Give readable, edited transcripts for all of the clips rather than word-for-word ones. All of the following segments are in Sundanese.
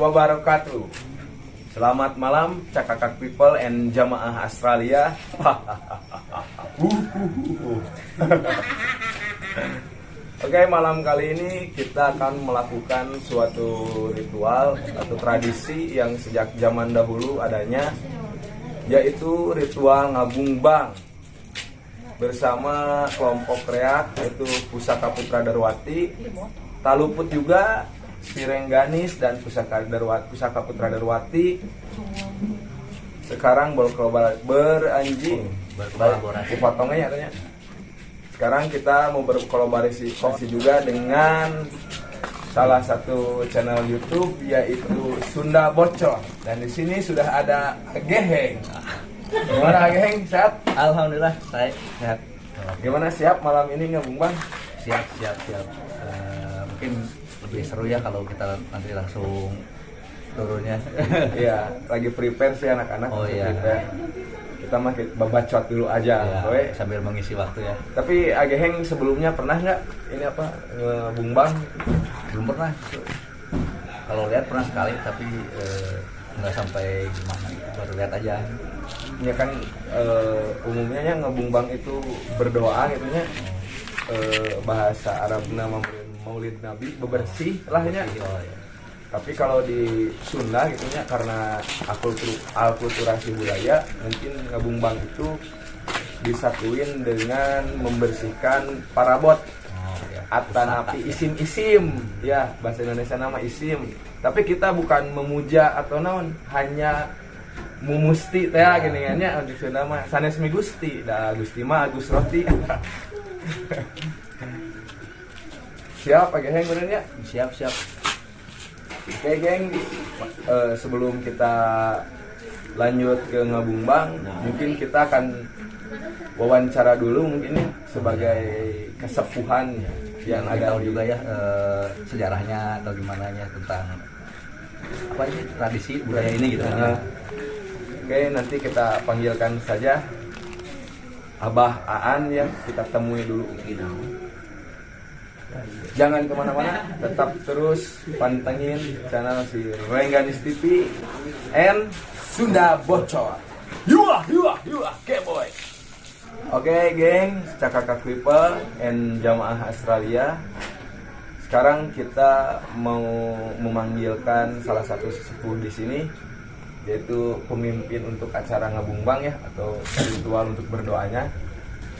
Wabarakatuh. Selamat malam Cakakak people and jamaah Australia. Oke, malam kali ini kita akan melakukan suatu ritual atau tradisi yang sejak zaman dahulu adanya, yaitu ritual ngabungbang bersama kelompok reak, yaitu Pusaka Putra Darwati, Taluput juga Sirengganis dan Pusaka Darwati, Pusaka Putra Darwati. Sekarang berkolaborasi. Potongnya katanya. Sekarang kita mau berkolaborasi juga dengan salah satu channel YouTube, yaitu Sunda Bocor. Dan di sini sudah ada Geheng. Gimana Geheng? Sehat? Alhamdulillah, saya sehat. Gimana, siap malam ini nggak, Bung Bang? Siap, siap, siap. Mungkin lebih seru ya kalau kita nanti langsung turunnya. Iya, lagi prepare sih anak-anak. Oh iya. Prepare. Kita mah babacot dulu aja, ya, sambil mengisi waktu ya. Tapi Ageheng sebelumnya pernah nggak ini apa ngebungbang? Belum pernah. Kalau lihat pernah sekali, tapi nggak sampai gimana, baru lihat aja. Ya kan umumnya ya ngebungbang itu berdoa gitu nya. Bahasa Arab nama Maulid Nabi, bebersih lahnya. Oh, iya. Tapi kalau di Sunda gitu nya, karena akulturasi budaya, mungkin ngabungbang itu disatuin dengan membersihkan parabot. Oh, iya. Atanapi isim-isim, ya bahasa Indonesia nama isim. Tapi kita bukan memuja atau naon, hanya mumusti teh ya, gini nya di Sunda mah sanes mi Gusti, da Gusti mah Agus Roti. Siap, Pak Geheng benernya? Siap, siap. Oke, geng. Sebelum kita lanjut ke ngabungbang, mungkin kita akan wawancara dulu mungkin ya, sebagai kesepuhan yang ada tahu juga ya sejarahnya atau gimana ya tentang apa ini tradisi budaya ini gitu. Oke, nanti kita panggilkan saja Abah Aan ya, kita temui dulu. Jangan kemana-mana, tetap terus pantengin channel si Rengganis TV and Sunda Bocor. Yuah, yuah, yuah, keboy. Oke, geng, Cakakak people and jamaah Australia. Sekarang kita mau memanggilkan salah satu sesepuh di sini, yaitu pemimpin untuk acara ngabungbang ya, atau ritual untuk berdoanya.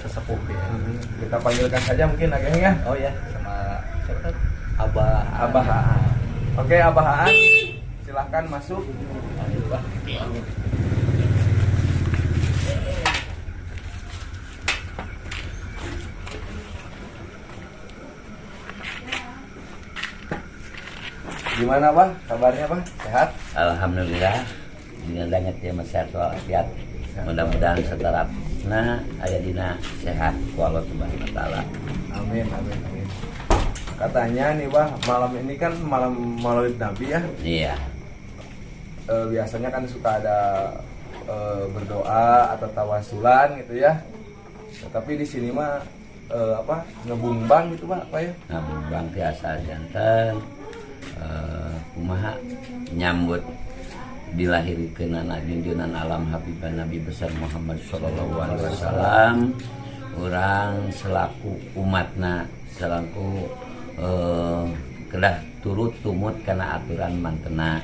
Sesepuh ya. Kita panggilkan saja mungkin agaknya ya. Oh ya, sama siapa tuh? Abah Abah Aan. Oke, Abah Aan, silahkan masuk. Gimana, Bah? Kabarnya, Bah? Sehat? Alhamdulillah. Dengan banyak ya sehat walafiat. Mudah-mudahan setarap nah aya dina sehat ku Allah Subhanahu wa taala. Amin amin amin. Katanya nih, Bah, malam ini kan malam Maulid Nabi ya? Iya. Biasanya kan suka ada berdoa atau tawasulan gitu ya. Tetapi di sini mah apa ngebungbang gitu Pak, apa ya? Ngabungbang tiasa janten kumaha nyambut dilahirkeunana junjunan alam Habibana Nabi besar Muhammad sallallahu alaihi wasallam. Urang selaku umatna selaku kedah turut tumut kana aturan mantena.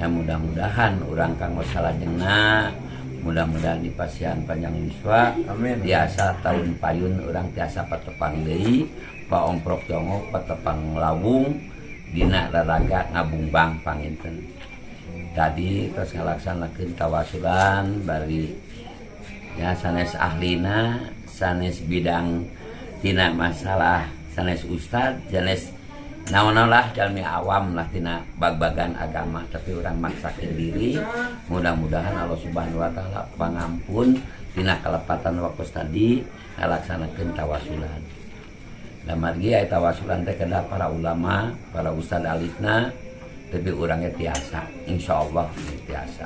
Ya mudah-mudahan urang kanggo salajengna mudah-mudahan dipasihan panjang yuswa. Amin. Tiasa tahun payun urang tiasa patepang deui paomprok jongok patepang lawung dina raraga ngabungbang panginten. Tadi terus ngalaksanakeun tawasulan bari ya sanes ahlina sanes bidang tina masalah sanes ustad sanes naon-naon lah jalmi awam lah tina bag-bagan agama tapi urang maksakeun diri mudah-mudahan Allah Subhanahu wa taala pangampun tina kalepatan waktu tadi ngalaksanakeun tawasulan. Da margi aya tawasulan teh kedah para ulama, para ustad alitna tapi urangnya tiasa, insyaallah tiasa.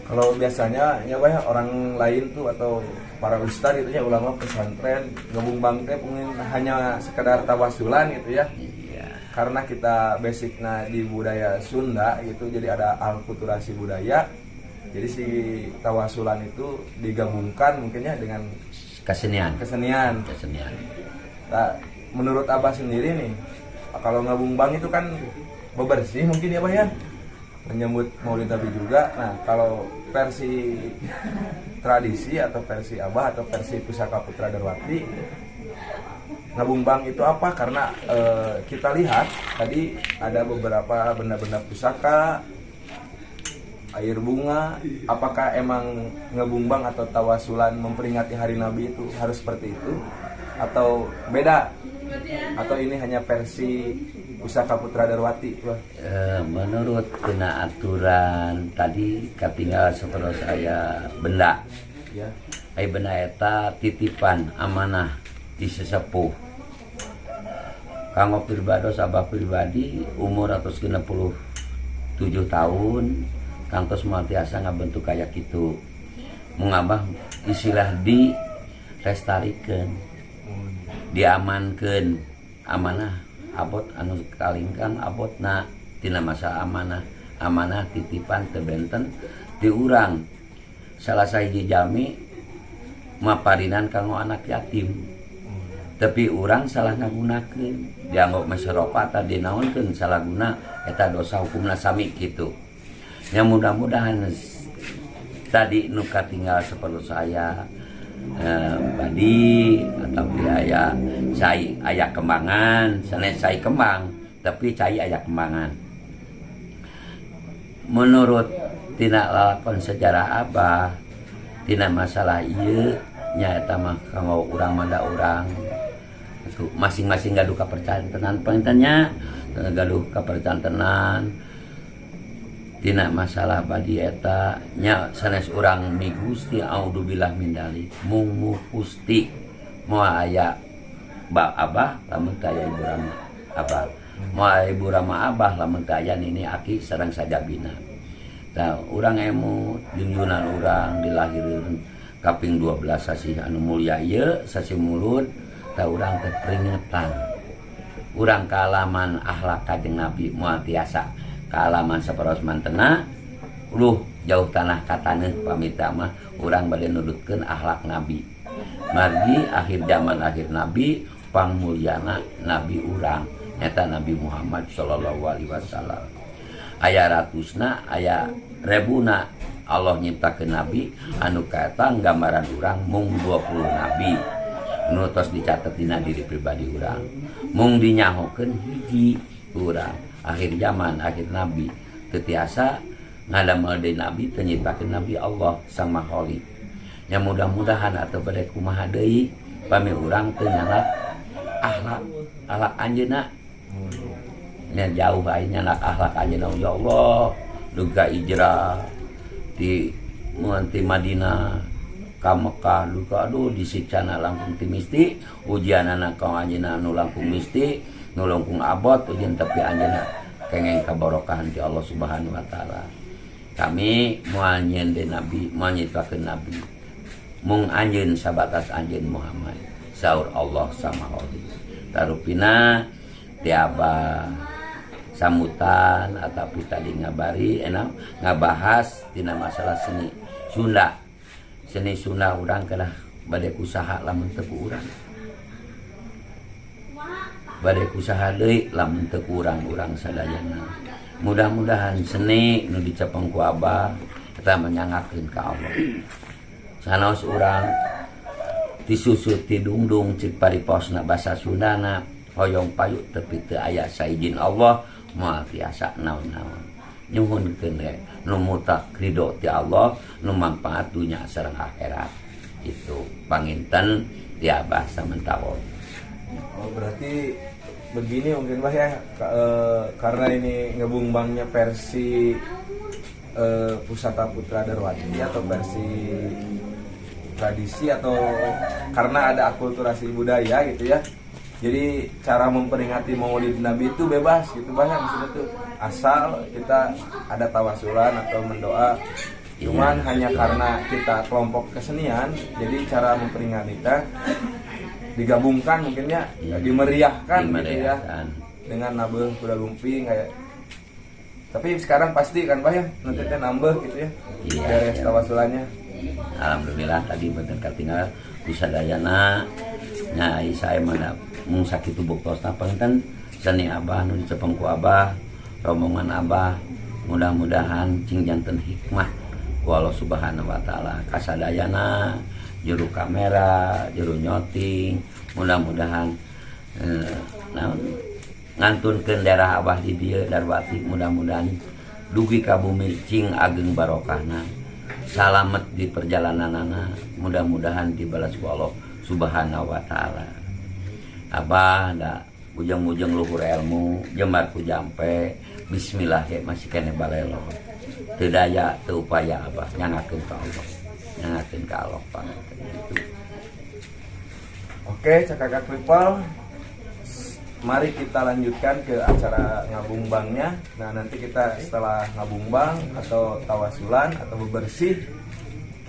Kalau biasanya ya Pak ya, orang lain tuh atau para ustad itu ya ulama pesantren ngebungbang teh mungkin hanya sekedar tawasulan gitu ya. Iya. Karena kita basicnya di budaya Sunda gitu, jadi ada alkulturasi budaya. Jadi si tawasulan itu digabungkan mungkinnya dengan kesenian. Kesenian. Kesenian. Nah, menurut Abah sendiri nih, kalau ngabungbang itu kan bebersih mungkin ya Pak ya, menyambut Maulid Nabi juga. Nah kalau versi tradisi atau versi Abah atau versi Pusaka Putra Darwati, ngabungbang itu apa? Karena kita lihat tadi ada beberapa benda-benda pusaka, air bunga. Apakah emang ngebungbang atau tawasulan memperingati Hari Nabi itu harus seperti itu? Atau beda? Atau ini hanya versi Pusaka Putra Darwati? Menurut kena aturan tadi katinggal seperti saya benda. Ya. Ai benda eta titipan amanah di sesepuh. Kanggo pribados abah pribadi umur 167 tahun kantos moal tiasa ngabentuk kaya kitu. Mung abah istilah dilestarikeun, diamankeun amanah abot anu kalingkang abotna tina masa amanah, amanah titipan teu benten ti urang. Salah sahiji jalmi maparinan kanggo anak yatim. Tapi urang salah ngagunakeun, dianggap masyarakat dinaonkeun salah guna eta dosa hukumna sami kitu. Ya mudah-mudahan tadi nu katinggal seperti saya badi atau aya cai aya kembangan, sanes cai kembang, tapi cai aya kembangan. Menurut tina lalakon sejarah Abah, tina masalah ieu nya eta mah kanggo urang manda urang itu masing-masing gaduh kapercantenan pangintennya, gaduh kapercantenan tina masalah badi eta nya sanes urang mi Gusti audzubillah min dalik mung mu Gusti moal aya ba abah lamun teu aya ibu rama abah, moal aya ibu rama abah lamun teu aya nini aki sareng sajabina. Tah urang emut junjunan urang dilahirkeun kaping 12 sasih anu mulia ieu sasih Mulud, tah urang teh peringatan urang kaalaman akhlak Kanjeng Nabi moal tiasa kaalaman saparos mantena luh jauh tanah ka taneuh pamita mah urang bade nudutkeun akhlak Nabi. Margi akhir zaman akhir Nabi pangmulyana Nabi urang nyata Nabi Muhammad sallallahu alaihi wasallam. Aya ratusna aya rebuna Allah nyiptakeun Nabi anu kaeta gambaran urang mung 20 nabi nu tos dicatet dina diri pribadi urang mung dinyahokeun hiji urang. Akhir zaman akhir Nabi teu tiasa ngadamel deui Nabi teu nyiptakeun Nabi Allah sama Khalik. Nya mudah-mudahan atau bade kumaha deui pami urang teu nyandak akhlak akhlak anjeunna. Nya jauh bae nyandak akhlak anjeunna ya Allah duga hijrah di ti Madinah ka Mekah duka aduh disiksana langkung ti misti ujianana ka anjeunna anu langkung misti nu langkung abot ujian tapi anjeunna kengeng kabarokahan ti Allah Subhanahu wa taala. Kami moal nyieun deui nabi, moal nyiptakeun nabi. Mung anjeun sabatas anjeun Muhammad saur Allah sama Allah. Tarupina ti Abah sambutan ataupun tadi ngabari enak ngabahas tina masalah seni Sunda. Seni Sunda urang kedah bade usaha lamun teu ku urang. Bade usaha deui lamun teu ku urang-urang sadayana. Mudah-mudahan seni nu dicepeng ku Abah eta menyangakeun ka Allah. Sanaos urang tisusut tidungdung cik pariposna basa Sundana hoyong payu tepi teu aya saizin Allah moal tiasa naon-naon. Nyuhunkeun we nu mutlak ridho ti Allah nu manfaat dunya sareng akhirat. Itu panginten ti Abah samentawon. Oh, berarti begini mungkin Bah ya, karena ini ngebungbangnya versi Pusaka Putra Darwati atau versi tradisi atau karena ada akulturasi budaya gitu ya. Jadi cara memperingati Maulid Nabi itu bebas gitu Bah ya, maksudnya tuh asal kita ada tawasulan atau mendoa. Cuman hanya karena kita kelompok kesenian, jadi cara memperingati kita digabungkan mungkinnya, dimeriahkan gitu ya, dengan nabeuh kuda lumping kayak. Tapi sekarang pasti kan Bah ya, nanti teh nambah gitu ya, beres tawasulannya. Alhamdulillah tadi benten katinggal kusadayana nya ai sae mana mung sakitu buktosna panginten seni Abah nu dicepeng ku Abah, rombongan Abah mudah-mudahan cing janten hikmah ku Allah Subhanahu wa taala kasadayana juru kamera, juru nyoting, mudah-mudahan naon ngantunkeun daerah Abah di dieu Darwati mudah-mudahan dugi ka bumi cing ageng barokahna. Salamet di perjalananana, mudah-mudahan dibalas ku Allah Subhanahu wa taala. Abah da ujang-ujang luhur ilmu, jembar ku jampe, bismillah ya masih kene balelo. Teu daya teu upaya Abah nyangakeun ka Allah. Nyangakeun ka Allah panginten gitu. Oke, cakakak people. Mari kita lanjutkan ke acara ngabungbangnya. Nah, nanti kita setelah ngabungbang atau tawasulan atau bebersih,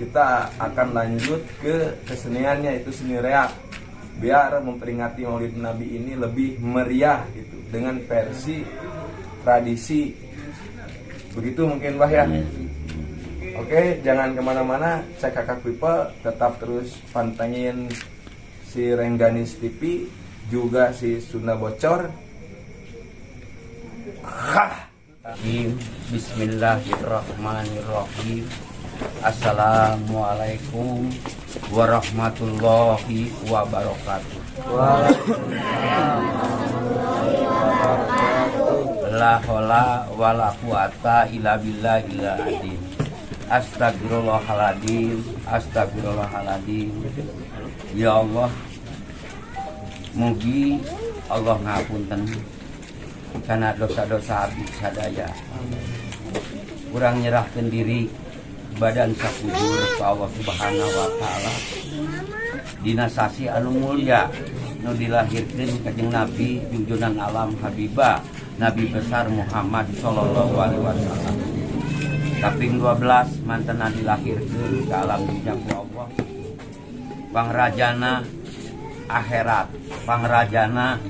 kita akan lanjut ke keseniannya, itu seni reak. Biar memperingati Maulid Nabi ini lebih meriah gitu dengan versi tradisi. Begitu mungkin Bah ya. Oke, jangan kemana-mana, cakakak people, tetap terus pantengin si Rengganis TV, juga si Sunda Bocor. Hah. Bismillahirrahmanirrahim. Assalamualaikum warahmatullahi wabarakatuh. Waalaikumsalam warahmatullahi wabarakatuh. La haula wala quwata illa billahil azim. Astagfirullahaladzim, astagfirullahaladzim. Ya Allah, mugi Allah ngapunten karena dosa-dosa abdi sadaya. Kurang nyerahkan diri badan sakujur ke Allah Subhanahu wa taala. Dina sasi anu mulia nu dilahirkeun kanjeng Nabi junjunan alam Habibah Nabi besar Muhammad sallallahu alaihi wasallam. Kaping 12 mantena dilahirkeun ke alam dunya ku Allah. Pangrajana akhirat, pangrajana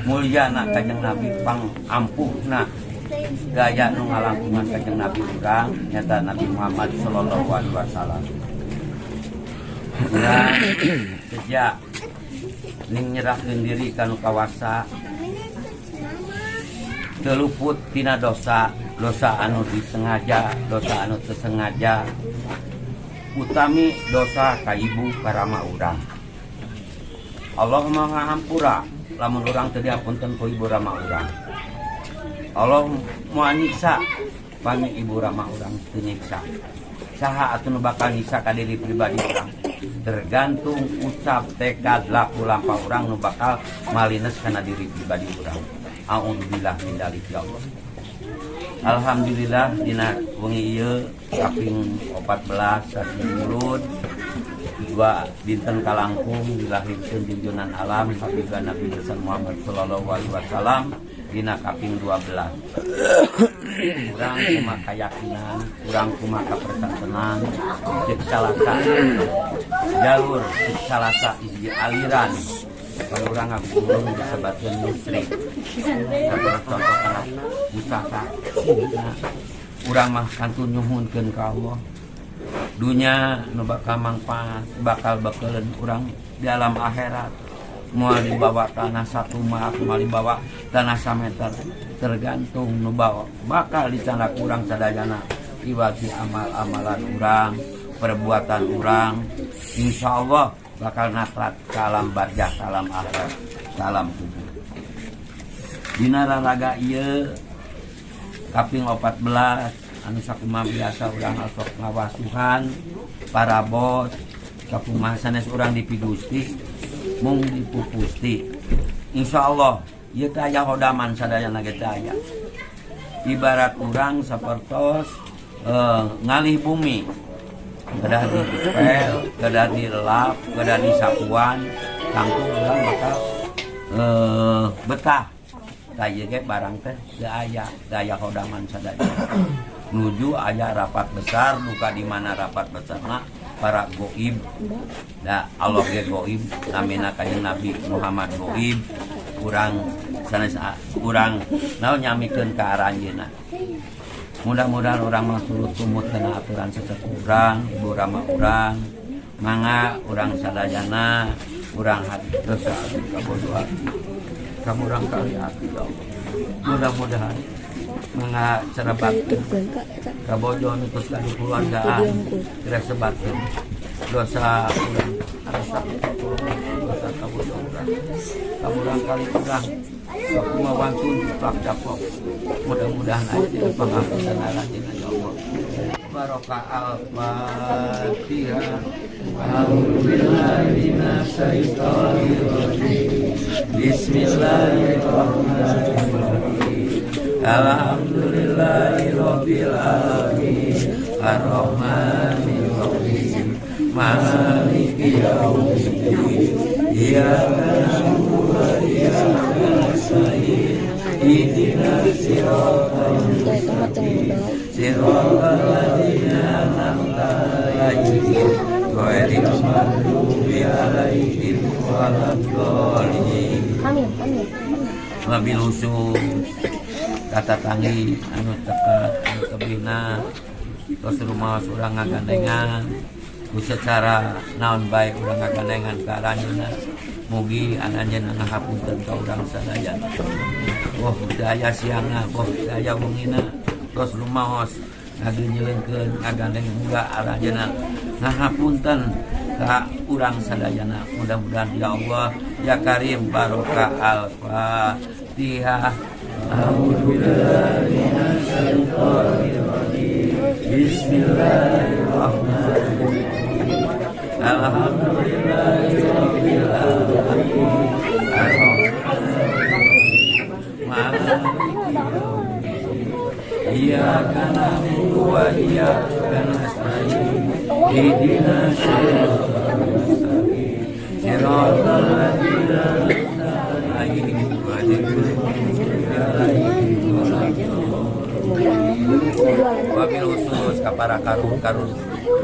mulyana kanjeng Nabi, pangampuhna gaya nu ngalangkungan kanjeng Nabi urang nyata Nabi Muhammad sallallahu alaihi wasallam. Urang sejak ning nyerahkeun diri ka nu kawasa teu luput tina dosa, dosa anu disengaja, dosa anu teu sengaja, utami dosa ka ibu karama urang. Allah Maha Hampura lamun urang teu diapunten ku ibu rama urang. Allah moal nyiksa pami ibu rama urang teu nyiksa. Saha atuh nu bakal nyiksa ka diri pribadi urang? Tergantung ucap, tekad, laku lampah urang nu bakal malines kana diri pribadi urang. A'udzubillah min dzalik ya Allah. Alhamdulillah dina wengi ieu kaping 14 sasi Mulud dua dinten kalangkung dilahirkeun junjunan alam Habibah Nabi besar Muhammad sallallahu alaihi wasallam. Dina kaping 12. Urang kumaha kayakinan, urang kumaha kapercantenan, cek salasa jalur, cek salasa hiji aliran. Kalau urang ngagurung disebatkeun musyrik. Sapertos contoh kana pusaka. Urang mah kantun nyuhunkeun ka Allah. Dunya nu bakal mangfaat, bakal bekeleun urang di alam akhirat. Moal dibawa tanah 1 mak, moal dibawa tanah 1 meter, tergantung nu bawa bakal dicandak urang sadayana iwati amal-amalan urang, perbuatan urang, insyaallah bakal naklat ke alam barzah, ke alam akhirat, ke alam kubur. Dina raraga ieu kaping 14 anu sakumaha biasa urang asok ngawasuhan para bos sakumaha sanes urang dipigusti mung dipupusti. Insyaallah ieu teh aya hodaman sadayana ge teh aya. Ibarat urang sapertos ngalih bumi, kedah dipel, kedah dilelap, kedah disapuan, tangtu urang bakal betah. Tah ieu ge barang teh teu aya, teu aya hodaman sadayana. Nuju aya rapat besar, duka di mana rapat besarna para goib. Da Allah ge goib, namina kanjeng Nabi Muhammad goib. Urang sanes urang naon nyamikeun ka aranjeunna. Mudah-mudahan urang mah turut tumut kana aturan sesepuh urang, ibu rama urang, mangga urang sadayana, urang hati dosa kabodohan. Kamurang kali ati ya Allah. Mudah-mudahan mangga serebat kabodohan terus gaduh keluargaan diresebatkeun dosa urang rasa dosa kabodohan urang. Kamurang kali urang sakumaha wantun jiplak japok. Mudah-mudahan aya dina pangapunten aranjeunna ya Allah. Barokah Al-Fatihah. A'udzubillahi minasyaitonirrajim. Bismillahirrahmanirrahim. Alhamdulillahirabbil alamin. Arrahmanirrahim. Maliki yaumiddin. Iyyaka na'budu wa iyyaka nasta'in. Ihdinas siratal mustaqim. Siratal ladzina an'amta 'alaihim ghairil maghdubi 'alaihim waladdallin. Amin, amin. Wabil khusus kata tangi anu tekat anu tebina terus rumah urang ngagandengan ku secara naon bae urang ngagandengan ka aranjeunna mugi anjeunna ngahapunten ka urang sadayana. Boh teu aya siangna, boh teu aya wengina, terus rumaos ngageunyeulkeun ngagandeng muga aranjeunna ngahapunten ka urang sadayana. Mudah-mudahan ya Allah ya Karim barokah Al-Fatihah. A'udzubillahi minasyaitonirrajim. Bismillahirrahmanirrahim. Alhamdulillahirabbil alamin. Arrahmanirrahim. Maliki yaumiddin. Iyyaka na'budu wa iyyaka nasta'in. Ihdinas siratal mustaqim. Siratal ladzina an'amta 'alaihim ghairil maghdubi 'alaihim waladdallin. Wabil khusus ka para karun-karun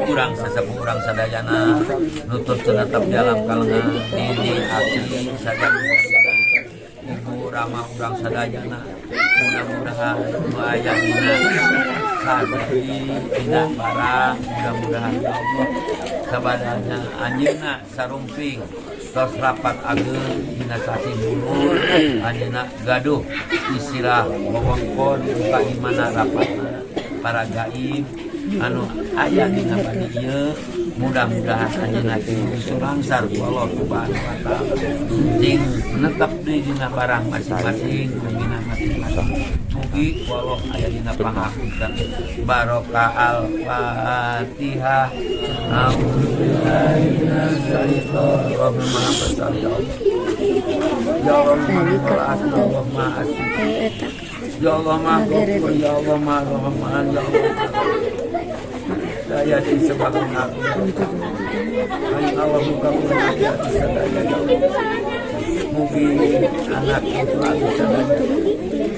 urang sesepuh urang sadayana nutur tetap di alam kalengan nini aki sajak ibu rama urang sadayana mudah-mudahan nu aya dina sadari dina barang mudah-mudahan ya Allah sabadana anjeunna sarumping tos rapat ageung dina sasih mulur anjeunna gaduh istilah wewengkon buka di mana rapatna para gaib anu aya dina badi ieu mudah-mudahan anjeunna teh surangsar ku Allah Subhanahu wa taala sing netep deui dina barang masing-masing bumina masing-masing mugi ku Allah aya dina pangapunten barokah Al-Fatihah. A'udzubillahi minasyaitonir rajim. Maha besar ya Allah. Ya Allah maha ya Allah maha asih. Ya Allah maha ghafur, ya Allah maha rahman, ya Allah daya di sebagai aku. Ayo Allah buka hati sadaya ya Allah. Mugi anak putra sadaya.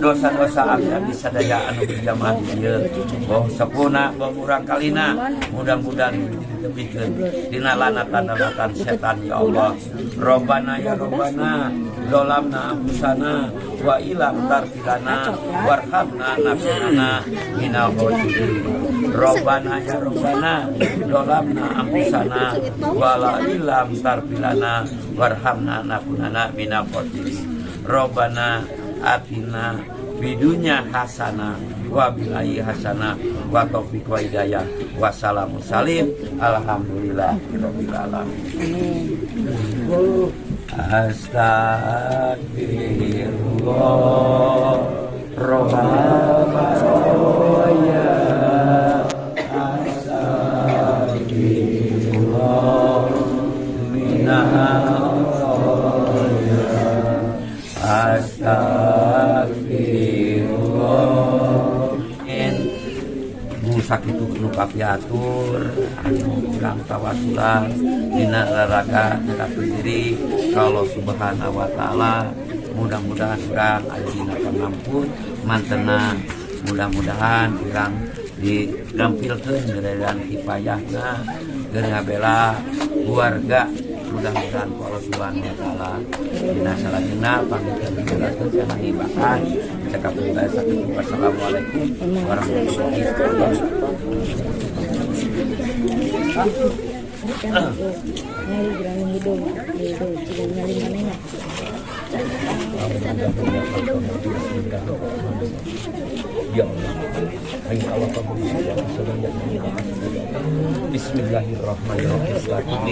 Dosa-dosa abdi sadaya anu berjamaah di dieu boh sepuna boh urang kalina mudah-mudahan ditebihkeun dina lanatan-lanatan setan ya Allah. Robbana ya Robbana dolamna anfusana wa ilam tarfilana warhamna nafsana minal khosirin. Robbana ya Robbana dolamna anfusana wa la ilam tarfilana warhamna nakunana minal khosirin. Robbana atina bidunya hasana wa bilahi hasana wa taufiq wa hidayah wassalamu salim alhamdulillah rabbil alamin. Astagfirullah robbal baraya astagfirullah minal astagfirullah. In sakitu nu kapiatur anu urang tawasulan dina raraga nyerahkeun diri ka Allah Subhanahu wa taala. Mudah-mudahan urang aya dina pangampun mantena, mudah-mudahan urang digampilkeun geredan kipayahna keur ngabela keluarga. Mudah-mudahan ku Allah Subhanahu wa taala dina salajengna panggilan dijelaskeun kana ngibakan cekap bae sakitu. Wassalamualaikum warahmatullahi wabarakatuh. Ya Allah, ayo Allah Bismillahirrahmanirrahim.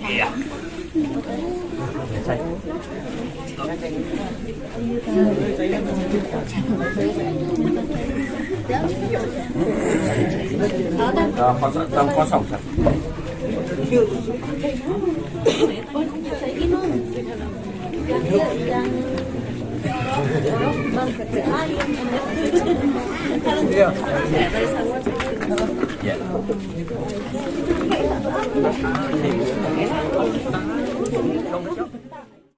Iya. Kosong. Ya. Ya.